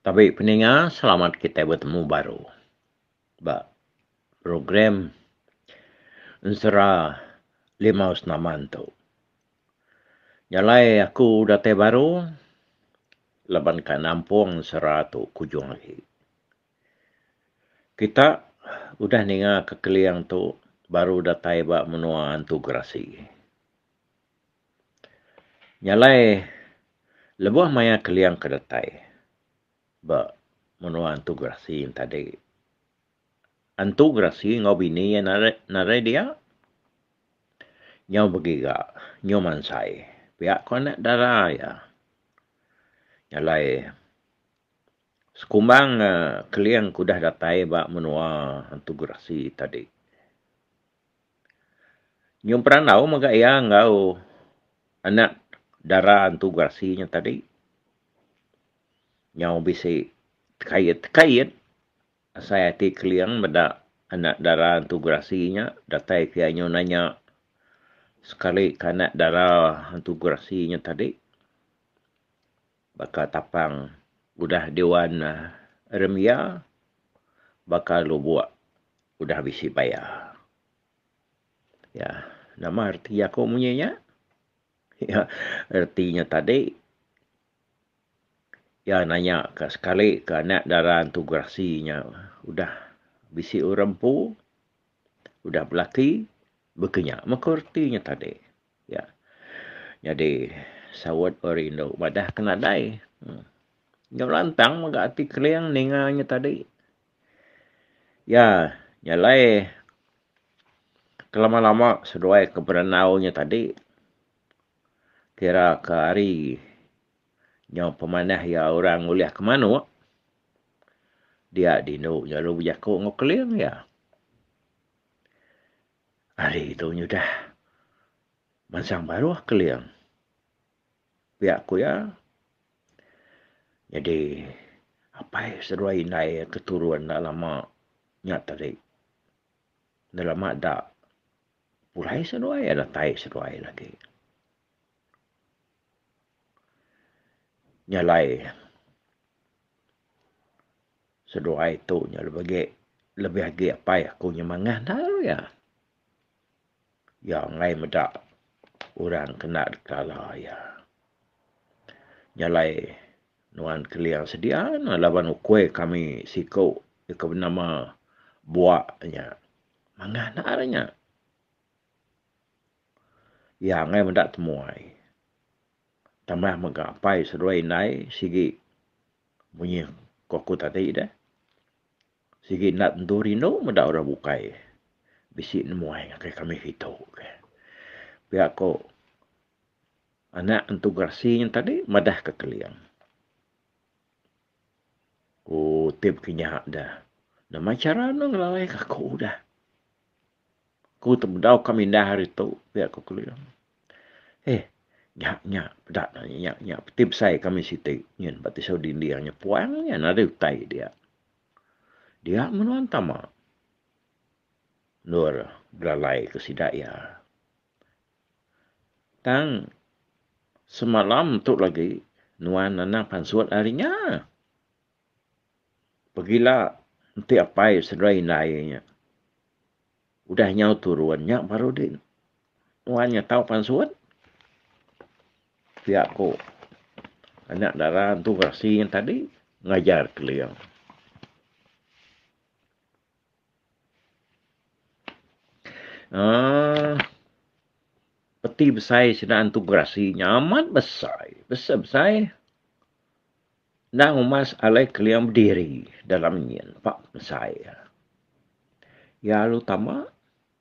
Tabi peninga selamat kitai betemu baru ba program Ensera Limau Senaman tu. Nya alai aku datai baru laban ka nampung ensera tu kujung agi. Kita udah ninga ke Keling tu baru datai ba menua Antu Gerasi. Nya alai lebuh maya Keling ke datai ba menua Antu Gerasi yen tadi, Antu Gerasi enggau bini iya nadai nadai dia. Nyau begiga nyau mansai pia ko anak dara iya. Nya alai sekumbang Keling ke udah datai ba menua Antu Gerasi tadi. Nyum perandau mega iya enggau anak dara Antu Gerasi nya tadi. Nyau bisi tekait-tekait asai ati Keling meda anak dara Antu Gerasi nya datai ke iya nyau nanya sekali ke anak dara Antu Gerasi nya tadi baka tapang udah diwan rembia baka lubok udah bisi baya. Ya, nama reti jaku munyi nya? Ya, reti nya tadi iya nanya ka sekali ka anak dara Antu Gerasi nya udah bisi orang empu, udah belaki, baka nya meh ko reti nya tadi. Ya. Nyadi saut orang indu madah ke nadai. Nyau lantang mega ati Keling ninga nya tadi. Ya, nya alai kelama-lama seduai ke berandau nya tadi kira ke hari nyau pemanah iya orang ngulih ke manuk dia dindu nya lalu bejaku enggau Keling iya. Hari tu nyudah mansang baruh Keling. Pia ku iya. Nyadi apai seduai indai ke turun enda lama nya tadi. Enda lama da pulai seduai datai seduai lagi. Nya alai seduai tu nya lebih agi lebih agi apai aku nya mangah enda iya. Iya enggai meda orang ke enda dikelala iya. Nya alai nuan Keling sedia ne laban ukui kami siku ke benama Bua nya. Mangah enda re nya. Iya enggai meda temuai. Tambah mega apai seduai indai sigi munyi ku aku tadi deh. Sigi enda tentu rindu meda orang bukai bisi nemuai ngagai kami kitu. Pia ko anak Entu Gerasi nya tadi madah ke Keling. Ooh ti bekinya da. Nama chara ne ngelalai ka aku dah. Ku tebedau ka mindah ari tu pia ku Keling. Eh nya nya peda nya nya peti besai kami siti nyin ba tisau dinding nya puang nya nadai utai dia. Dia menua tama endur belalai ke sida iya. Tang semalam tu lagi nuan anang pansut ari nya. Pegila enti apai seduai indai nya udah nyau turun nya baru di nuan nya tau pansut. Pia ku anak dara entu Gerasi nya tadi ngajar Keling. Aaa peti besai sida entu Gerasi nya amat besai besai besai. Enda ngumas alai Keling bediri dalam nyin pak mesai iya. Iya lalu tama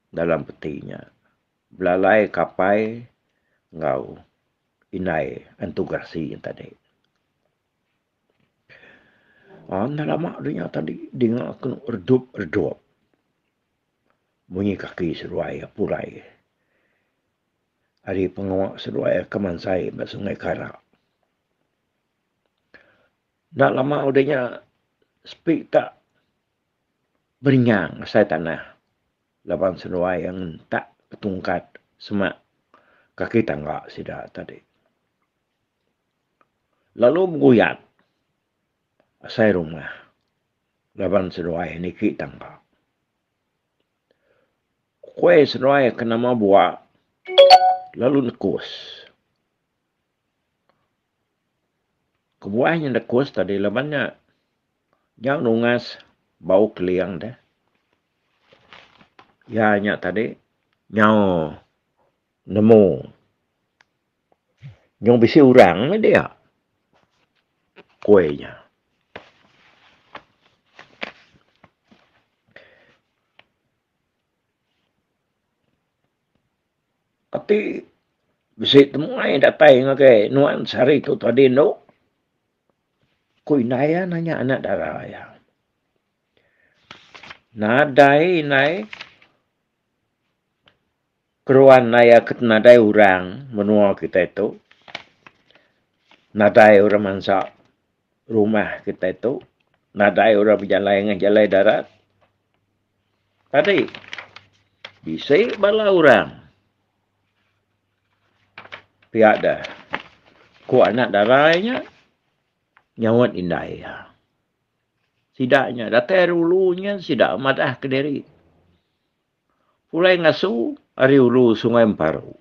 dalam peti nya belalai ke apai enggau indai Antu Gerasi nya tadi. Aaa enda lama dunya tadi dinga ku redup redup munyi kaki seduai pulai ari pengawa seduai ke mansai ba Sungai Kara. Enda lama udah nya sepi tak berinyang asai tanah laban seduai iya ngentak betungkat semak kaki tangga sida tadi. Lalu beguyat. Asai rumah laban seduai niki tangga. Ukui seduai ke nama bua lalu nekus. Kebuah nya nekus tadi laban nya nyau nungas bau keling deh. Iya nya tadi nyau nemu nyau bisi orang meh dia ukui nya. Ati bisi temuai datai ngagai nuan sehari tu tadi endo, ku indai iya nanya anak dara iya. Nadai indai keruan aya ke nadai orang menua kitai tu. Nadai orang mansa rumah kitai tu, nadai orang bejalai ngan jalai darat. Tadi bisi bala orang pia da ku anak dara nya nyaut indai iya. Sida nya datai ari ulu nya sida madah kediri pulai ngasu ari ulu Sungai Emparu.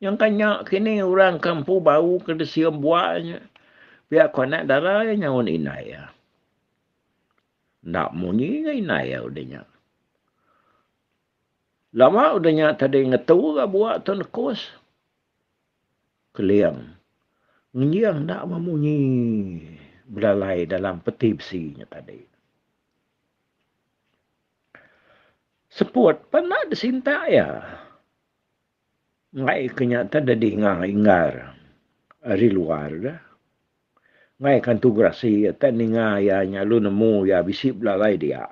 Nyangka nya kini orang ke empu bau ke disium bua nya pia ku anak dara iya nyaut indai iya. Enda munyi ga indai iya udah nya. Lama udah nya tadi ngetu ga bua tu nekus. Keling ngenjing enda memunyi belalai dalam peti besi nya tadi. Seput pan enda disintak iya. Enggai ke nya te dedinga inggar ari luar ga. Enggai ke antu gerasi te ninga iya nya lalu nemu iya bisi belalai dia.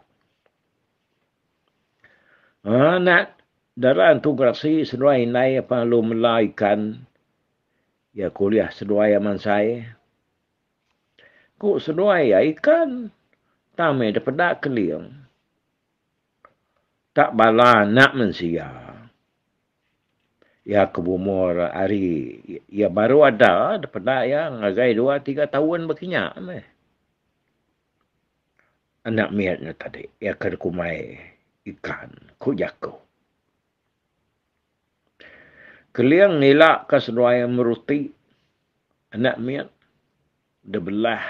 Anak dara antu gerasi seduai indai apan lalu mela ikan iya ke ulih seduai iya mansai. Ku seduai iya ikan tang meh dipeda keling. Tak bala anak mensia. Iya ke beumur ari iya baru ada dipeda iya ngagai dua tiga taun baka nya meh. Anak mit nya tadi iya ke dikumbai ikan ku jaku. Keling ngila ka seduai meruti anak mit dibelah.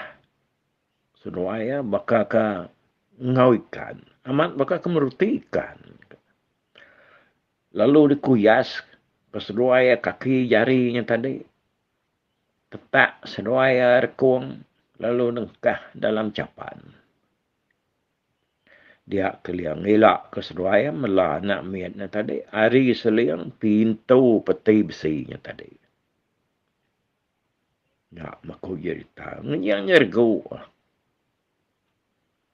Seduai iya baka ka enggau ikan. Amat baka ke meruti ikan. Lalu dikuyas ke seduai iya kaki jari nya tadi. Tetak seduai iya rekung lalu nengkah dalam chapan. Dia kelia ngila ke seduai iya mela anak mit nya tadi ari seling pintu peti besi nya tadi. Nya meh ku jerita ngenyang nyeregu.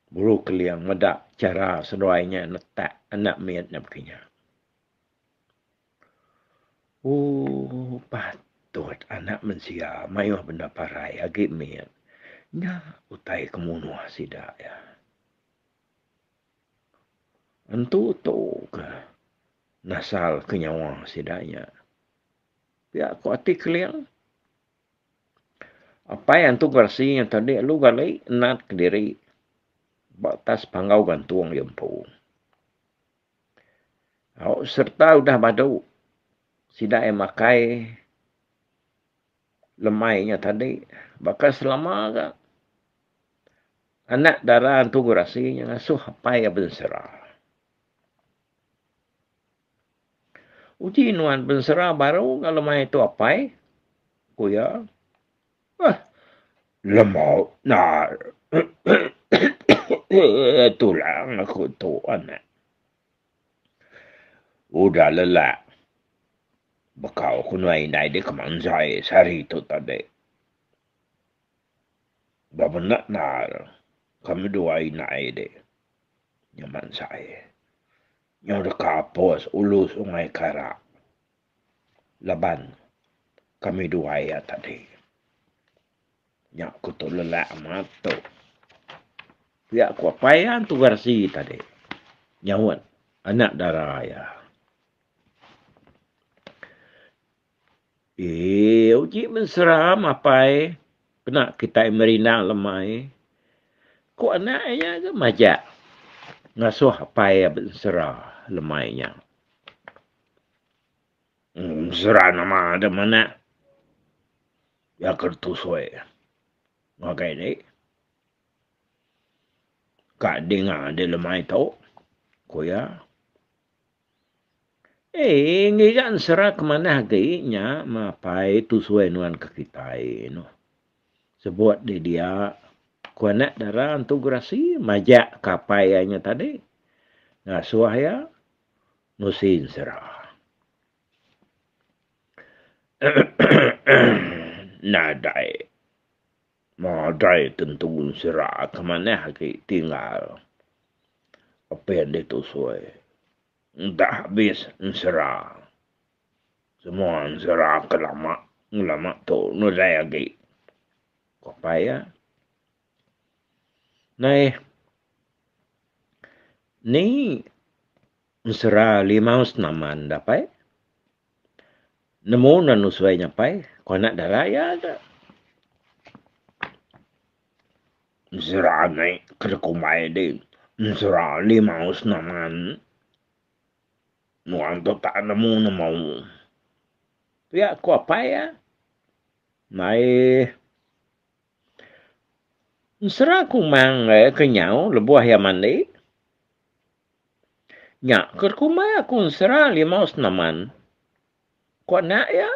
Buru Keling meda chara seduai nya netak anak mit nya baka nya. Ooh patut anak mensia mayuh benda parai agi mit. Nya utai ke munuh sida iya. Entu tu ke nasal ke nyawa sida nya. Pia ku ati Keling. Apai antu gerasi nya tadi lalu gali nat kediri ba atas panggau gantung iya empu. Au sereta udah badu sida iya makai lemai nya tadi baka selama ga anak dara antu gerasi nya ngasuh apai iya bensera. Uji nuan bensera baru ga lemai tu apai, ku iya. Eh, lembau endar tulang aku tu anak. Udah lelak bekau ku nuan indai dek manjai sehari tu tadi. Ba menda endar kami duai indai dek nya manjai. Nyau deka apus ulu Sungai Kara laban kami duai iya tadi. Nya ku tu lelak amat tu. Pia ku apai iya entu Garsi tadi nyaut anak dara iya. Eee uji menseram apai. Kena kitai merindang lemai, ku anak iya ga majak ngasuh apai iya bensera lemai nya. Ensera nama da manak iya ke tusui ngagai dek. Ka dinga dek lemai tu, ku iya. Eii ngiga ensera ke manah agi nya meh apai tusui nuan ke kitai noh. Sebut dek dia, ku anak dara Antu Gerasi majak ke apai iya nya tadi ngasuh iya nusi ensera. Nadai. Nadai tentu ensera ke manah agi tinggal apin ditusui. Enda habis ensera. Semua ensera ke lama ngelama tu nadai agi. Ku apai iya. Nai ni ensera limau senaman da apai. Nemu ne nusui nya pai, ku anak dara iya ga. Ensera ni ke dikumbai di ensera limau senaman. Nuan tu tak nemu nemu. Pia ku apai iya. Mai ensera kumang ke nyau lebuh iya mandi. Nya ke kumbai aku ensera limau senaman. Ku anak iya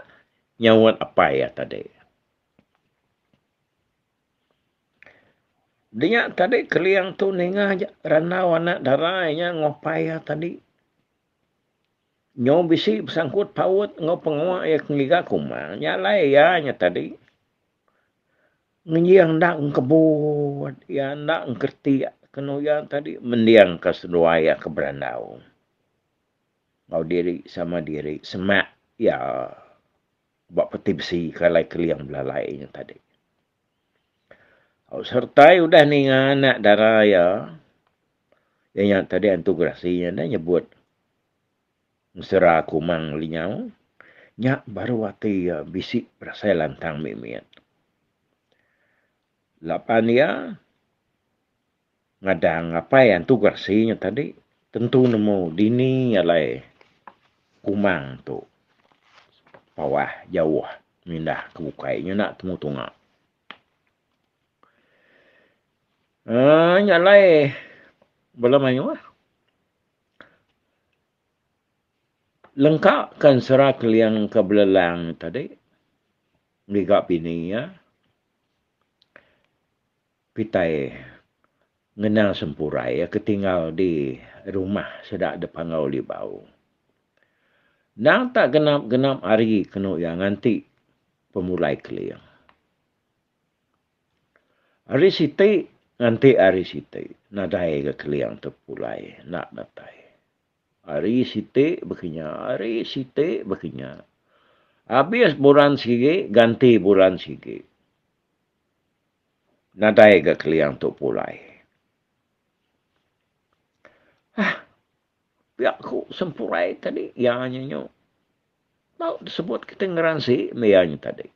nyaut apai iya tadi. Dinya tadi keling tu ninga aja randau anak dara iya enggau apai iya tadi. Nyau bisi besangkut paut enggau pengawa iya ke ngiga kumang nya alai iya nya tadi. Ngenjing enda engkebut iya enda engkeretik kenu iya tadi mending ka seduai iya ke berandau enggau diri sama diri semak iya ba peti besi ke alai keling belalai nya tadi. Sertai udah ninga anak dara iya, iya nya tadi antu gerasi nya enda nyebut Mesera Kumang Linyau, nya baru ati iya bisi berasai lantang mimit. Laban iya ngadang apai antu gerasi nya tadi tentu nemu dini alai Kumang tu pawah jauh mindah ke bukai nyuna temu tunga. Aaa nya alai bala mayuh. Lengka ka ensera keling ke belelang tadi ngiga bini iya kitai ngenang sempurai iya ke tinggal di rumah sida da Panggau Libau. Endang tak genap genap hari kenu iya nganti pemulai keling. Hari siti nganti hari siti nadai ga keling tu pulai enda datai. Hari siti baka nya hari siti baka nya. Abis bulan sigi ganti bulan sigi. Nadai ga keling tu pulai. Hah pia ku sempurai tadi iya nya nyu. Tau disebut kitai ngeransi meh iya nya tadi.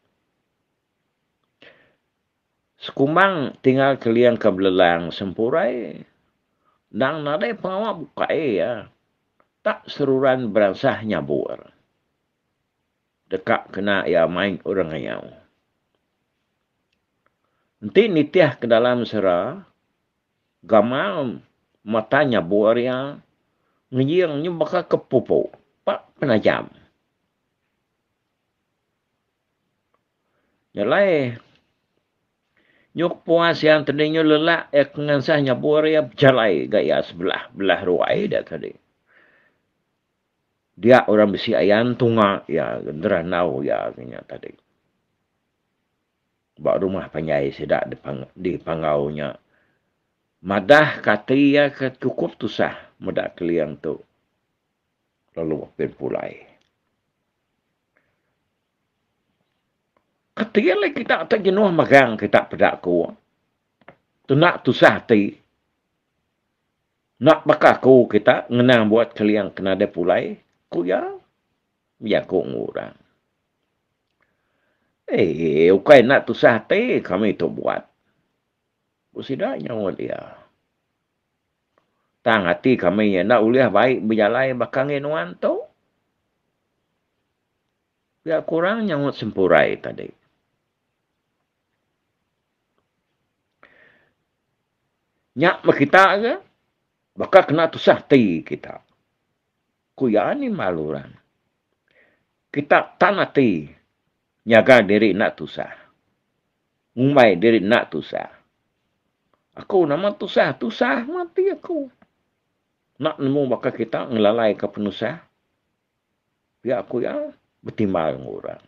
Sekumbang tinggal keling ke belelang sempurai endang nadai pengawa bukai iya tak seruran beransah nyabur deka kena iya mai orang ngayau. Enti nitih ke dalam sera gamal mata nyabur iya ngejing nya baka ke pupu pak penajam. Nya alai nyuk puas iya tadi nyu lelak iya ke ngansah nyabur iya bejalai ga iya sebelah belah ruai da tadi. Dia orang bisi ayan tunga iya ngerandau iya ke nya tadi. Ba rumah panjai sida di Panggau nya madah ka ati iya ke chukup tusah meda keling tu lalu apin pulai. Keti alai kita te jenuh magang kita peda aku. Tuna tusah ati. Enda baka aku kita ngenang buat keling ke nadai pulai, ku iya bejaku enggau orang. Eh, ukai enda tusah ati kami tu buat. Ku sida nyaut iya. Tang ati kami enda ulih bai bejalai baka enggi nuan tu. Pia ku orang nyaut Sempurai tadi. Nya meh kita ke baka kena tusah ati kita. Ku iya nimbal orang. Kita tan ati nyaga diri enda tusah. Ngumbai diri enda tusah. Aku nama tusah, tusah meh ati aku. Enda nemu baka kita ngelalaika penusah. Pia ku iya betimbal enggau orang.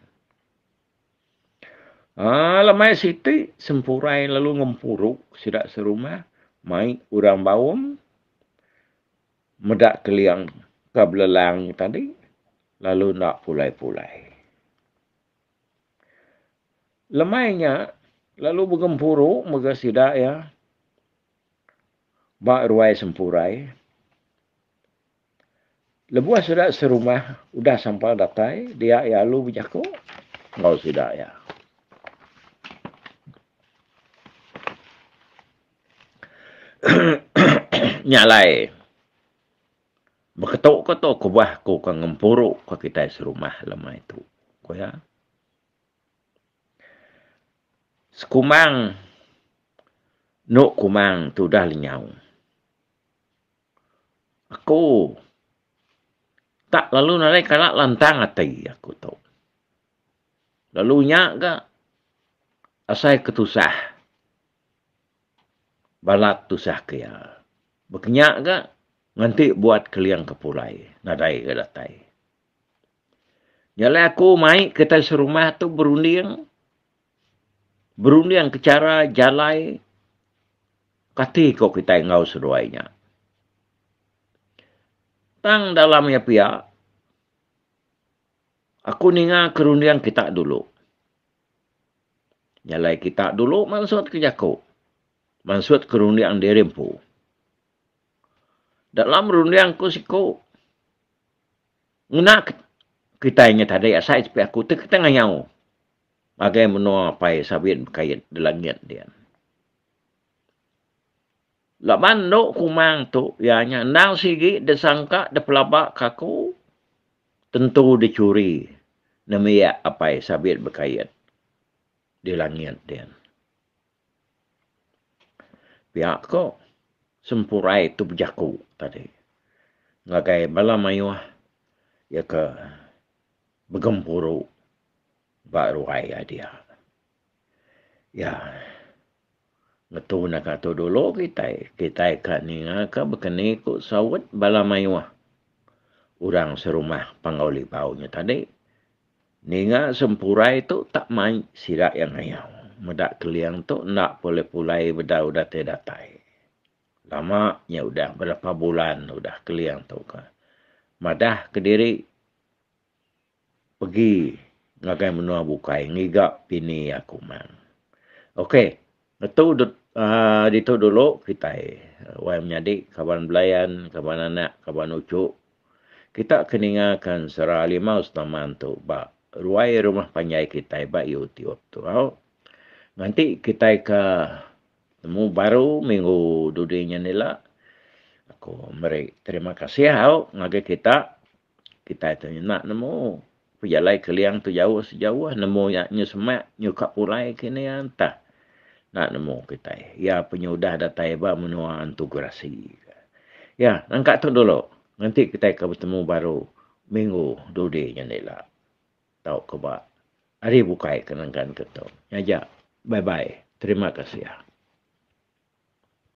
Aaa lemai siti Sempurai lalu ngempuru sida serumah mai orang baum meda keling ke belelang tadi lalu enda pulai-pulai. Lemai nya lalu begempuru mega sida iya ba ruai Sempurai. Lebuh sida serumah udah sampal datai dia iya alu bejaku enggau sida iya. Nya alai beketu ke tu kebuah ku ke ngempuru ke kitai serumah lemai tu, ku iya. Sekumbang enu kumang tu udah lenyau. Aku tak lalu nadai kala lantang ati aku tu. Lalu nya ga asai ke tusah balat tusah ke iya. Baka nya ga nganti buat keling ke pulai nadai ga datai. Nya alai aku mai kitai serumah tu berunding berunding ke chara jalai kati ko kitai enggau seduai nya. Tang dalam iya pia, aku ninga ke runding kita dulu. Jalai kita dulu mansut ke jaku, mansut ke runding diri empu. Dalam runding ku siku, ngena kitai nya tadi asai sepi aku ti kitai ngayau. Ngagai menua Apai Sabit Bekait di langit din. Laban endo kumang tu iya nya endang sigi disangka dipelaba ka aku tentu dichuri nembiak Apai Sabit Bekait di langit din. Pia ko Sempurai tu bejaku tadi ngagai bala mayuh iya ke begempuru ba ruai iya dia. Iya ngetu naka tu dulu kitai, kitai ka ninga ka bekeni ku saut bala mayuh orang serumah Panggau Libau nya tadi. Ninga Sempurai tu tak mai sida iya ngayau meda Keling tu enda pulai pulai bedau datai datai. Lama nya udah berapa bulan udah Keling tu ka madah kediri pegi ngagai menua bukai ngiga bini aku mang. Ok ngetu uhh ditu dulu kitai wai menyadi kaban belayan kaban anak kaban uchu kita ke ninga ka ensera limau setaman tu ba ruai rumah panjai kitai ba youtube tu au. Nganti kitai ka temu baru minggu dudi nyen ila aku meri terima kasih au ngagai kita. Kitai tu nyena nemu pejalai keling tu jauh sejauh nemu iya nyu semak nyu ka pulai kini iya entah enda nemu kitai. Iya penyudah datai ba menua Antu Gerasi. Iya nangka tu dulu nganti kitai ke betemu baru minggu dudi nyen ila tauka ba hari bukai ke nangkan ke tu. Nya aja bye bye terima kasih.